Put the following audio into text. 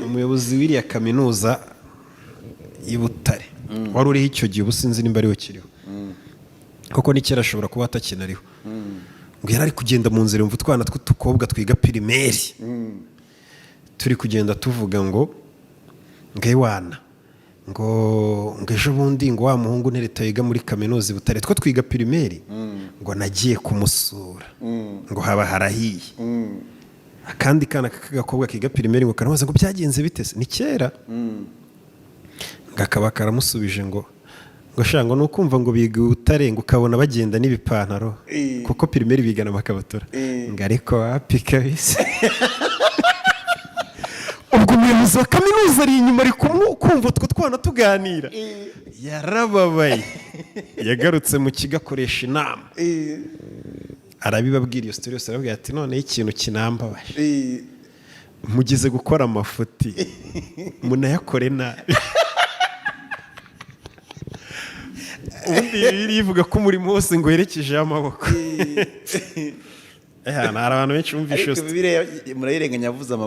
Umuyobozi w'iriya kaminuza y'i Butare wari uriho icyo gihe, ubu sinzi nimba ariwe kiriho, kuko ni kera ashobora kuba atakinariho, ngo yari ari kugenda mu nzira, yumva utwana tw'utukobwa twiga primaire turi kugenda tuvuga ngo ewana, ngo ejo bundi ngo wa muhungu ntereta yiga muri kaminuza i Butare, two twiga primaire, ngo nagiye kumusura, ngo haba harahiye. Akandi kana k'agakobwa kiga primaire ngo karamubaza ngo byagenze bite se? Ni kera. Ngo akaba karamusubije ngo sha, ngo ni ukumva ngo biga i Butare, ngo ukabona bagenda n'ibipantaro, kuko primaire bigana amakabutura, ngo ariko wapi kabisa. Ubwo umuyobozi wa kaminuza ari inyuma, ari kumva utwo twana tuganira, yarababaye. Yagarutse mu kigo akoresha inama, arabibabwira iyo story yose, arababwira ati: "Noneho ikintu kinambabaje, mugeze gukora amafuti, munayakore nabi." Ubundi Bibiliya ivuga ko umurimo wose ngo werekejeho amaboko. Hari abantu benshi bumvishe iyo Ariko Bibiliya murayirenganya, yavuze amaboko.